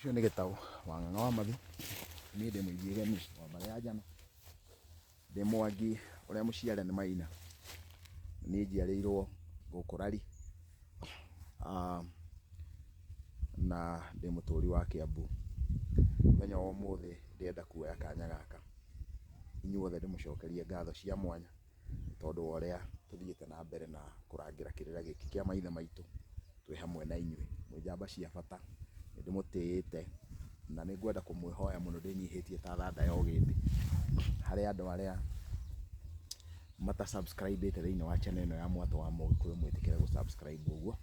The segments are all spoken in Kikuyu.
Ũcio nĩ Gĩtaũ wa Ng'ang'a wa Mathu, niĩ ndĩ mũithiĩgeni wa mbarĩ ya Njano, ndĩ Mwangi ũrĩa mũciare nĩ Maina, niĩ njiarĩirwo gũkũ Rari, na ndĩ mũtũri wa Kĩambu. Mũthenya wa ũmũthĩ ndĩrenda kuoya kanya gaka inyuothe ndĩmũcokerie ngatho cia mwanya nĩ tondũ wa ũrĩa tũthiĩte na mbere na kũrangĩra kĩrĩra gĩkĩ kĩa maithe maitũ twĩ hamwe na inyuĩ. Mwĩ njamba cia bata, nĩ ndĩmũtĩĩte na nĩ ngwenda kũmwĩhoya mũno ndĩnyihĩtie ta thanda ya ũgĩmbĩ harĩ andũ arĩa mata subscribe ĩte thĩinĩ wa channel ĩno ya Mwatũ wa Mũgĩkũyũ, mwĩtĩkĩre gũ subscribe ũguo.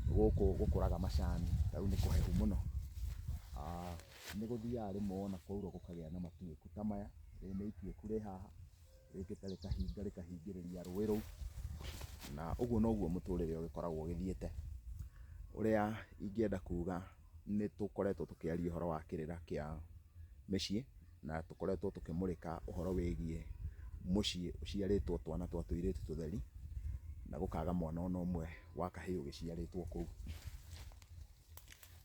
Gũkũ gũkũraga macani, ta rĩu nĩ kũhehu mũno. Nĩ gũthiaga rĩmwe wona kwaura gũkagĩa na matuĩku ta maya, rĩrĩ nĩ ituĩku rĩ haha. Rĩũkĩte rĩkahinga rĩkahingĩrĩria rũĩ rũu, na ũguo noguo mũtũrĩre ũgĩkoragwo ũgĩthiĩte. Ũrĩa ingĩenda kuga nĩ tũkoretwo tũkĩaria ũhoro wa kĩrĩra kĩa mĩciĩ, na tũkoretwo tũkĩmũrĩka ũhoro wĩgiĩ mũciĩ ũciarĩtwo twana twa tũirĩtu tũtheri, na gũkaga mwana ona ũmwe wa kahĩĩ ũgĩciarĩtwo kũu.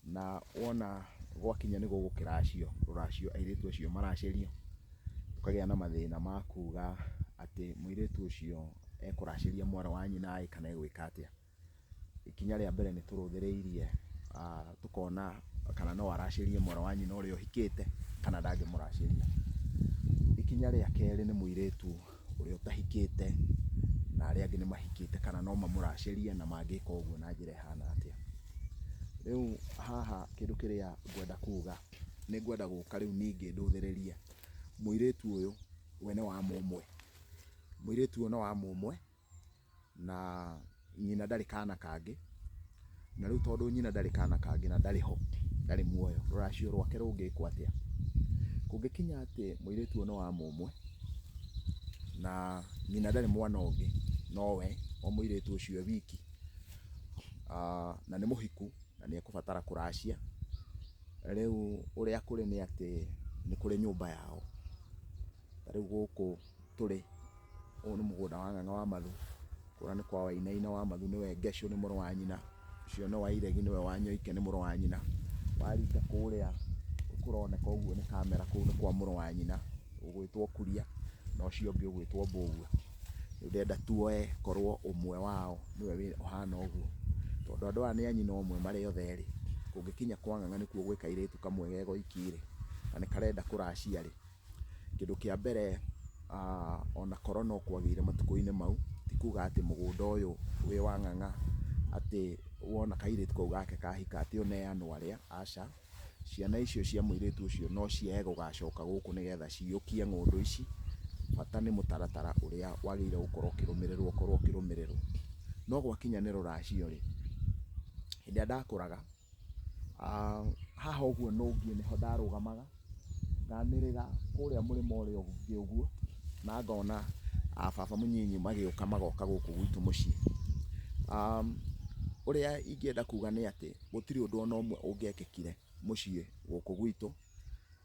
Na wona gwakinya nĩ gũgũkĩracio, rũracio airĩtu acio maracĩrio, gũkagĩa na mathĩna ma kuga atĩ mũirĩtu ũcio ekũracĩria mwarĩ wa nyina ĩ kana egwĩka atĩa. Ikinya rĩa mbere nĩ tũrũthĩrĩirie tũkona kana no aracĩrie mwarĩ wa nyina ũrĩa ũhikĩte kana ndangĩmũracĩria. Ikinya rĩa kerĩ nĩ mũirĩtu ũrĩa ũtahikĩte na arĩa angĩ nĩ mahikĩte kana no mamũracĩrie na mangĩka ũguo na njĩra ĩhana atĩa. Rĩu haha kĩndũ kĩrĩa ngwenda kuga, nĩ ngwenda gũka rĩu ningĩ ndũthĩrĩrie mũirĩtu ũyũ we nĩ wa mũmwe, mũirĩtu ũyũ nĩ wa mũmwe na nyina ndarĩ kana kangĩ, na rĩu tondũ nyina ndarĩ kana kangĩ na ndarĩ ho, ndarĩ muoyo, rũracio rwake rũngĩkwo atĩa? Kũngĩkinya atĩ mũirĩtu ũyũ nĩ wa mũmwe na nyina ndarĩ mwana ũngĩ nowe, o mũirĩtu ũcio e wiki, na nĩ mũhiku na nĩ ekũbatara kũracia. Rĩu ũrĩa kũrĩ nĩ atĩ nĩ kũrĩ nyũmba yao, ta rĩu gũkũ tũrĩ, ũyũ nĩ mũgũnda wa Ng'ang'a wa Mathu, kũrĩa nĩ kwa Wainaina wa Mathu nĩwe Ngecũ nĩ mũrũ wa nyina, ũcio nĩ wa Iregi nĩwe Wanyoike nĩ mũrũ wa nyina, waringa kũrĩa kũroneka ũguo nĩ kamera kũu nĩ kwa mũrũ wa nyina ũgwĩtwo Kuria na ũcio ũngĩ ũgwĩtwo Mbũgua. Rĩu ndĩrenda tuoe korwo ũmwe wao nĩwe ũhana ũguo, tondũ andũ aya nĩ a nyina ũmwe marĩ othe erĩ, kũngĩkinya kwa Ng'ang'a nĩkuo gwĩ kairĩtu kamwe ge goiki rĩ, na nĩ karenda kũracia rĩ, kĩndũ kĩa mbere ona korwo no kwagĩire matukũ-inĩ mau, ti kuga atĩ mũgũnda ũyũ wĩ wa Ng'ang'a atĩ wona kairĩtu kau gake kahika atĩ ũneanwo arĩa, aca. Ciana icio cia mũirĩtu ũcio no ciage gũgacoka gũkũ nĩgetha ciyũkie ng'ũndũ ici, bata nĩ mũtaratara ũrĩa wagĩrĩire gũkorwo ũkĩrũmĩrĩrwo ũkorwo ũkĩrũmĩrĩrwo. No gwakinya nĩ rũracio rĩ, hĩndĩ ĩrĩa ndakũraga, haha ũguo nũngiĩ nĩho ndarũgamaga, nganĩrĩra kũrĩa mũrĩmo ũrĩa ũngĩ ũguo, na ngona a baba mũnyinyi magĩũka magoka gũkũ gwitũ mũciĩ. Ũrĩa ingĩenda kuga nĩ atĩ, gũtirĩ ũndũ ona ũmwe ũngĩekĩkire mũciĩ gũkũ gwitũ,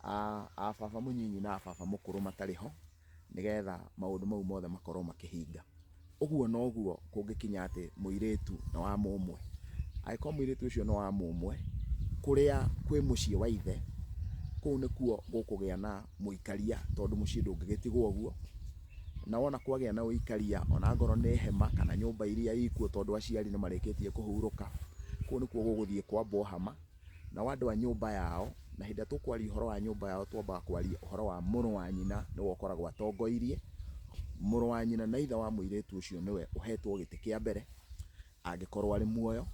a baba mũnyinyi na a baba mũkũrũ matarĩ ho, nĩgetha maũndũ mau mothe makorwo makĩhinga. Ũguo noguo kũngĩkinya atĩ mũirĩtu nĩ wa mũmwe. Angĩkorwo mũirĩtu ũcio nĩ wa mũmwe, kũrĩa kwĩ mũciĩ wa ithe, kũu nĩkuo gũkũgĩa na mũikaria tondũ mũciĩ ndũngĩgĩtigwo ũguo. Na wona kwagĩa na ũikaria ona angorwo nĩ hema kana nyũmba iria ikuo tondũ aciari nĩ marĩkĩtie kũhurũka, kũu nĩkuo gũgũthiĩ kwambwo hama. Nao andũ a nyũmba yao, na hĩndĩ ĩrĩa tũkwaria ũhoro wa nyũmba yao twambaga kwaria ũhoro wa mũrũ wa nyina nĩwe ũkoragwo atongoirie. Mũrũ wa nyina na ithe wa mũirĩtu ũcio nĩwe ũhetwo gĩtĩ kĩa mbere, angĩkorwo arĩ muoyo,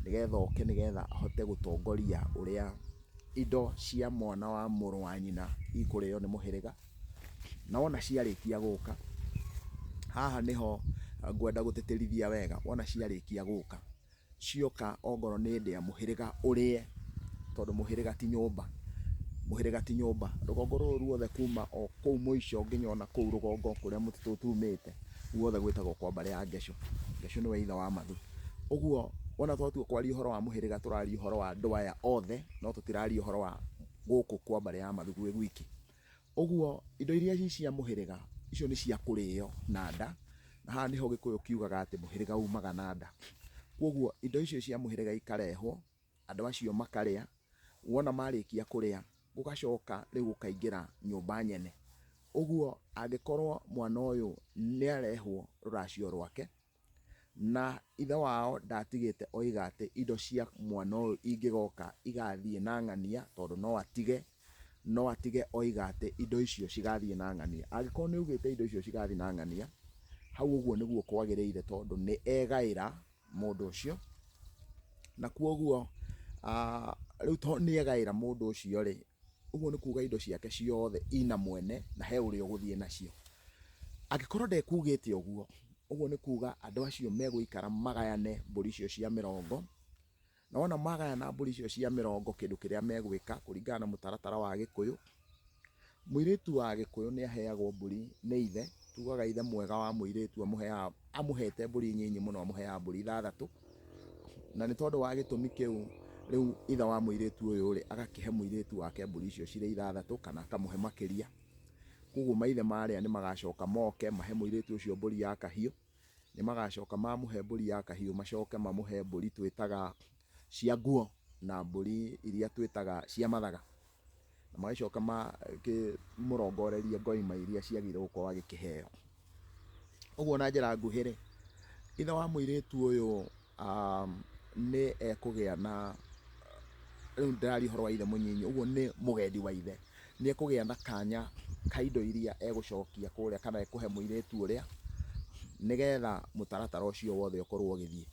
nĩgetha oke nĩgetha ahote gũtongoria ũrĩa indo cia mwana wa mũrũ wa nyina ikũrĩo nĩ mũhĩrĩga. Na wona ciarĩkia gũka, haha nĩho ngwenda gũtĩtĩrithia wega, wona ciarĩkia gũka, cioka ongorwo nĩ ndĩa mũhĩrĩga ũrĩe, tondũ mũhĩrĩga ti nyũmba, mũhĩrĩga ti nyũmba. Rũgongo rũrũ ruothe kuma o kũu mũico nginya ona kũu rũgongo kũrĩa mũtitũ tumĩte, guothe gwĩtagwo kwa mbarĩ ya Ngecũ. Ngecũ nĩwe ithe wa Mathu. Ũguo wona twatua kwaria ũhoro wa mũhĩrĩga tũraria ũhoro wa andũ aya othe, no tũtiraria ũhoro wa gũkũ kwa mbarĩ ya Mathu gwĩ gwiki. Ũguo indo iria ci cia mũhĩrĩga, icio nĩ cia kũrĩo na nda, na haha nĩho Gĩkũyũ kiugaga atĩ mũhĩrĩga umaga na nda. Kwoguo indo icio cia mũhĩrĩga ikarehwo, andũ acio makarĩa, Wona marĩkia kũrĩa, gũgacoka rĩu gũkaingĩra nyũmba nyene. Ũguo angĩkorwo mwana ũyũ nĩ arehwo rũracio rwake, na ithe wao ndatigĩte oiga atĩ indo cia mwana ũyũ ingĩgoka igathiĩ na ng'ania, tondũ no atige, no atige oiga atĩ indo icio cigathiĩ na ng'ania. Angĩkorwo nĩ augĩte indo icio cigathiĩ na ng'ania, hau ũguo nĩguo kwagĩrĩire tondũ nĩ egaĩra mũndũ ũcio, na kwoguo rĩu tondũ nĩ egaĩra mũndũ ũcio rĩ, ũguo nĩ kuga indo ciake ciothe ina mwene na he ũrĩa ũgũthiĩ nacio. Angĩkorwo ndekugĩte ũguo, ũguo nĩ kuga andũ acio megũikara magayane mbũri icio cia mĩrongo, na wona magayana mbũri icio cia mĩrongo kĩndũ kĩrĩa megwĩka kũringana na mũtaratara wa Gĩkũyũ, mũirĩtu wa Gĩkũyũ nĩ aheagwo mbũri nĩ ithe, tugaga ithe mwega wa mũirĩtu amũheaga, amũhete mbũri nyinyi mũno amũheaga mbũri ithathatũ, na nĩ tondũ wa gĩtũmi kĩu rĩu ithe wa mũirĩtu ũyũ rĩ, agakĩhe mũirĩtu wake mbũri icio cirĩ ithathatũ kana akamũhe makĩria. Koguo maithe marĩa nĩ magacoka moke mahe mũirĩtu ũcio mbũri ya kahiũ, nĩ magacoka mamũhe mbũri ya kahiũ macoke mamũhe mbũri twĩtaga cia nguo na mbũri iria twĩtaga cia mathaga. Na magĩcoka makĩmũrongorerie ngoima iria ciagĩrĩirwo gũkorwo agĩkĩheo. Ũguo na njĩra nguhĩ rĩ, ithe wa mũirĩtu ũyũ nĩ ekũgĩa na, rĩu ndĩraria ũhoro wa ithe mũnyinyi, ũguo nĩ mũgendi wa ithe, nĩ ekũgĩa na kanya ka indo iria egũcokia kũrĩa kana ekũhe mũirĩtu ũrĩa, nĩgetha mũtaratara ũcio wothe ũkorwo ũgĩthiĩ.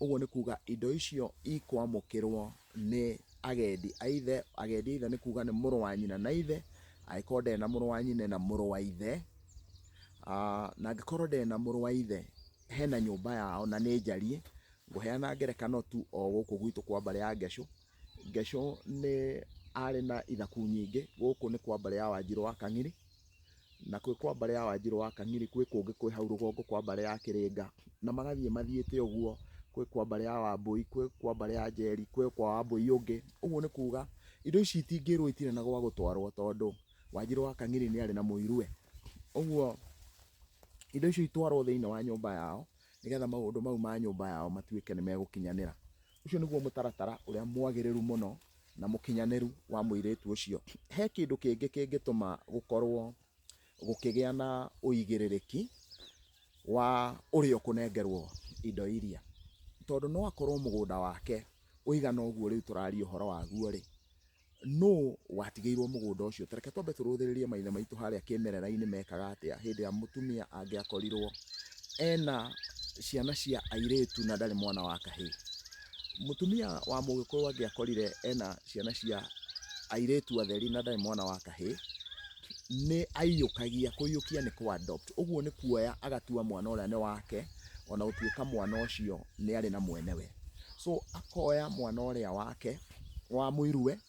Ũguo nĩ kuga indo icio ikwamũkĩrwo nĩ agendi a ithe, agendi a ithe nĩ kuga nĩ mũrũ wa nyina na ithe, angĩkorwo ndarĩ na mũrũ wa nyina ena mũrũ wa ithe, na angĩkorwo ndarĩ na mũrũ wa ithe, hena nyũmba yao na nĩ njariĩ. Ngũheana ngerekano tu o gũkũ gwitũ kwa mbarĩ ya Ngecũ. Ngecũ nĩ arĩ na ithaku nyingĩ, gũkũ nĩ kwa mbarĩ ya Wanjirũ wa Kang'iri, na kwĩ kwa mbarĩ ya Wanjirũ wa Kang'iri, kwĩ kũngĩ kwĩ hau rũgongo kwa mbarĩ ya Kĩrĩnga, na magathiĩ mathiĩte ũguo, kwĩ kwa mbarĩ ya Wambũi, kwĩ kwa mbarĩ ya Njeri, kwĩ kwa Wambũi ũngĩ. Ũguo nĩ kuga indo ici itingĩrwo itirĩ na gwa gũtwarwo tondũ Wanjirũ wa Kang'iri nĩ arĩ na mũiruwe. Ũguo indo icio itwarwo thĩinĩ wa nyũmba yao, nĩgetha maũndũ mau ma nyũmba yao matuĩke nĩ megũkinyanĩra. Ũcio nĩguo mũtaratara ũrĩa mwagĩrĩru mũno na mũkinyanĩru wa mũirĩtu ũcio. He kĩndũ kĩngĩ kĩngĩtũma gũkorwo gũkĩgĩa na ũigĩrĩrĩki wa ũrĩa ũkũnengerwo indo iria. Tondũ no akorwo mũgũnda wake ũigana ũguo rĩu tũraria ũhoro waguo rĩ, Nũ watigĩirwo mũgũnda ũcio? Ta reke twambe tũrũthĩrĩrie maithe maitũ harĩa kĩmerera-inĩ mekaga atĩa hĩndĩ ĩrĩa mũtumia angĩakorirwo ena ciana cia airĩtu na ndarĩ mwana wa kahĩĩ. Mũtumia wa mũgĩkũyũ angĩakorire ena ciana cia airĩtu atheri na ndarĩ mwana wa kahĩĩ, nĩ aiyũkagia, kũiyũkia nĩ kũ adopt, ũguo nĩ kuoya agatua mwana ũrĩa nĩ wake ona gũtuĩka mwana ũcio nĩ arĩ na mwenewe. So akoya mwana ũrĩa wake wa mũiruwe,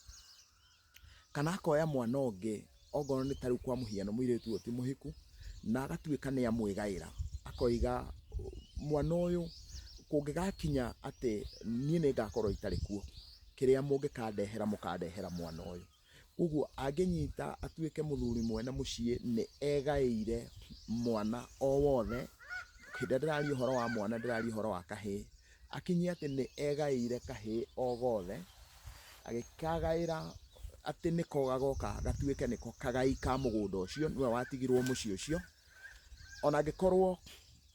kana akoya mwana ũngĩ ongorwo nĩ ta rĩu kwa mũhiano mũirĩtu ũyũ ti mũhiku, na agatuĩka nĩ amwĩgaĩra, akoiga mwana ũyũ kũngĩgakinya atĩ niĩ nĩ ngakorwo itarĩ kuo, kĩrĩa mũngĩkandehera mũkandehera mwana ũyũ. Koguo angĩnyita atuĩke mũthuri mwene mũciĩ nĩ egaĩire mwana o wothe, hĩndĩ ĩrĩa ndĩraria ũhoro wa mwana ndĩraria ũhoro wa kahĩĩ, akinyie atĩ nĩ egaĩire kahĩĩ o gothe, agĩkagaĩra atĩ nĩko gagoka gatuĩke nĩko kagai ka mũgũnda ũcio, nĩwe watigirwo mũciĩ ũcio, ona angĩkorwo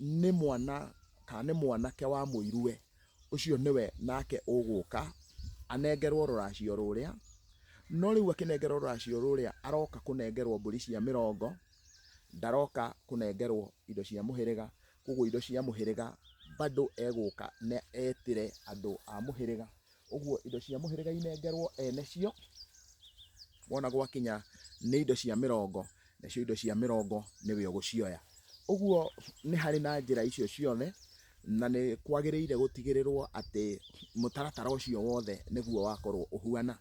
nĩ mwana kana nĩ mwanake wa mũiruwe, ũcio nĩwe nake ũgũka anengerwo rũracio rũrĩa, no rĩu akĩnengerwo rũracio rũrĩa aroka kũnengerwo mbũri cia mĩrongo, ndaroka kũnengerwo indo cia mũhĩrĩga, koguo indo cia mũhĩrĩga bado egũka na etĩre andũ a mũhĩrĩga, ũguo indo cia mũhĩrĩga inengerwo ene cio, wona gwakinya nĩ indo cia mĩrongo, nacio indo cia mĩrongo nĩwe ũgũcioya. Ũguo nĩ harĩ na njĩra icio ciothe, na nĩ kwagĩrĩire gũtigĩrĩrwo atĩ mũtaratara ũcio wothe nĩguo wakorwo ũhuana.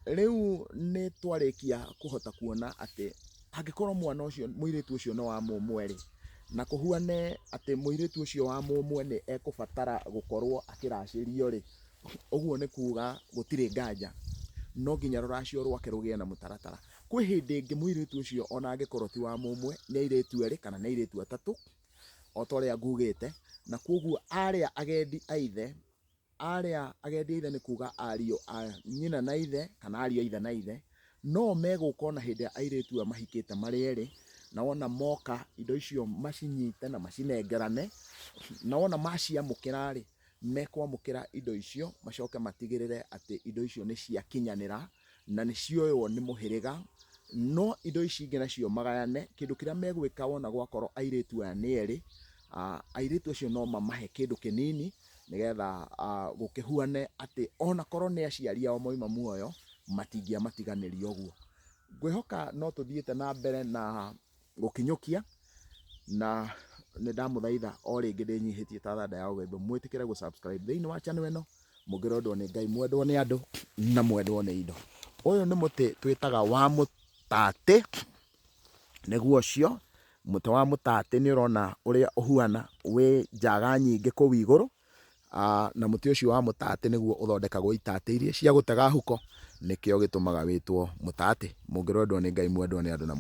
Rĩu nĩ twarĩkia kũhota kuona atĩ angĩkorwo mwana ũcio, mũirĩtu ũcio nĩ wa mũmwe rĩ, na kũhuane atĩ mũirĩtu ũcio wa mũmwe nĩ ekũbatara gũkorwo akĩracĩrio rĩ, ũguo nĩ kuga gũtirĩ nganja no nginya rũracio rwake rũgĩe na mũtaratara. Kwĩ hĩndĩ ĩngĩ mũirĩtu ũcio ona angĩkorwo ti wa mũmwe, nĩ airĩtu erĩ kana nĩ airĩtu atatũ, o ta ũrĩa ngugĩte, na kwoguo arĩa agendi a ithe. Arĩa agendi a ithe nĩ kuga ariũ a nyina na ithe kana ariũ a ithe na ithe, no megũka ona hĩndĩ ĩrĩa airĩtu aya mahikĩte marĩ erĩ, na wona moka indo icio macinyite na macinengerane, na wona maciamũkĩra rĩ, mekwamũkĩra indo icio macoke matigĩrĩre atĩ indo icio nĩ ciakinyanĩra na nĩ cioywo nĩ mũhĩrĩga, no indo ici ingĩ nacio magayane. Kĩndũ kĩrĩa megwĩka wona gwakorwo airĩtu aya nĩ erĩ, airĩtu acio no mamahe kĩndũ kĩnini nĩgetha gũkĩhuane atĩ ona korwo nĩ aciari ao mauma muoyo, matingĩamatiganĩria ũguo. Ngwĩhoka no tũthiĩte na mbere na gũkinyũkia, na nĩ ndamũthaitha o rĩngĩ ndĩnyihĩtie ta thanda ya ũgendo mwĩtĩkĩre gũ subscribe thĩinĩ wa channel ĩno, mũngĩrendwo nĩ Ngai, mwendwo nĩ andũ na mwendwo nĩ indo. Ũyũ nĩ mũtĩ twĩtaga wa mũtatĩ, nĩguo ũcio mũtĩ wa mũtatĩ nĩ ũrona ũrĩa ũhuana wĩ njaga nyingĩ kũu igũrũ. Na mũtĩ ũcio wa mũtatĩ nĩguo ũthondekagwo itatĩ iria cia gũtega huko, nĩkĩo gĩtũmaga wĩtwo mũtatĩ. Mũngĩrendwo nĩ Ngai, mwendwo nĩ andũ na mwendwo.